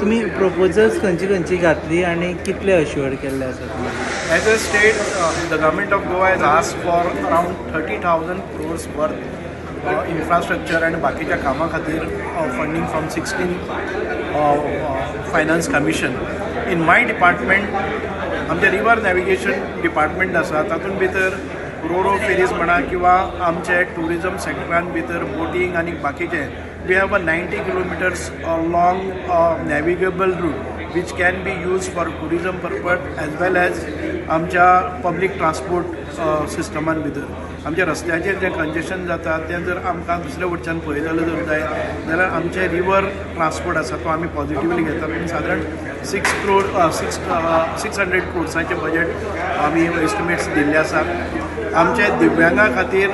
तुमी प्रपोजल्स खंयची खंयची घातली आनी कितले अश्युअर्ड केल्ले आसा तुमी? As a state, the government of Goa has asked for around 30,000 crores worth infrastructure and बाकीच्या कामां खातीर funding from 16 Finance Commission. In my department, आमचें रिवर नॅविगेशन डिपार्टमेंट आसा, तातूंत भितर रोरो फेरीज म्हणा किंवा आमचे ट्युरिजम सेक्टरान भितर बोटींग आनी बाकीचे, we have a 90 kilometers long navigable route which can be used for tourism purpose as well as आमच्या पब्लीक ट्रान्सपोर्ट सिस्टमान भितर. आमच्या रस्त्याचेर जें कंजेशन जाता, तें जर आमकां दुसऱ्या वटच्यान पळयतले जर जाय जाल्यार आमचे रिवर ट्रान्सपोर्ट आसा तो आमी पॉझिटिवली घेतात. पूण सादारण six crore six 600 क्रोर्साचें बजेट आमी एस्टिमेट्स दिल्ले आसात. आमचे दिव्यांगा खातीर,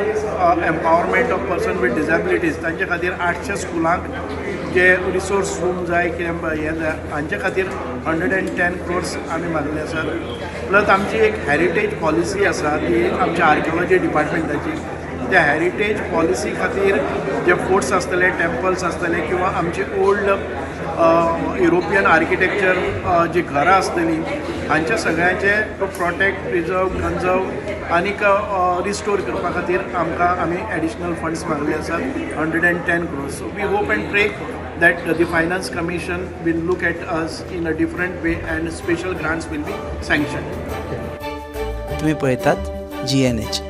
empowerment of person with disabilities, तांचे खातीर 800 स्कुलांक जे रिसोर्स रूम जाय, कितें हें जाय, हांचे खातीर 110 क्रोर्स आमी मागले आसात. प्लस आमची एक हॅरिटेज पॉलिसी आसा, ती आमच्या आर्किओलॉजी डिपार्टमेंटाची. त्या हॅरिटेज पॉलिसी खातीर जे फोर्ट्स आसतले, टेम्पल्स आसतले किंवा आमचे ओल्ड युरोपियन आर्किटेक्चर जी घरां आसतलीं, हांच्या सगळ्यांचे टू प्रोटेक्ट, प्रिजर्व, कन्जर्व आनीक रिस्टोर करपा खातीर आमकां आमी एडिशनल फंड्स मागले आसात, 110 crores. So we hope and pray that the Finance Commission will look at us in a different way and special grants will be sanctioned. तुम्ही पळयतात जीएनएच.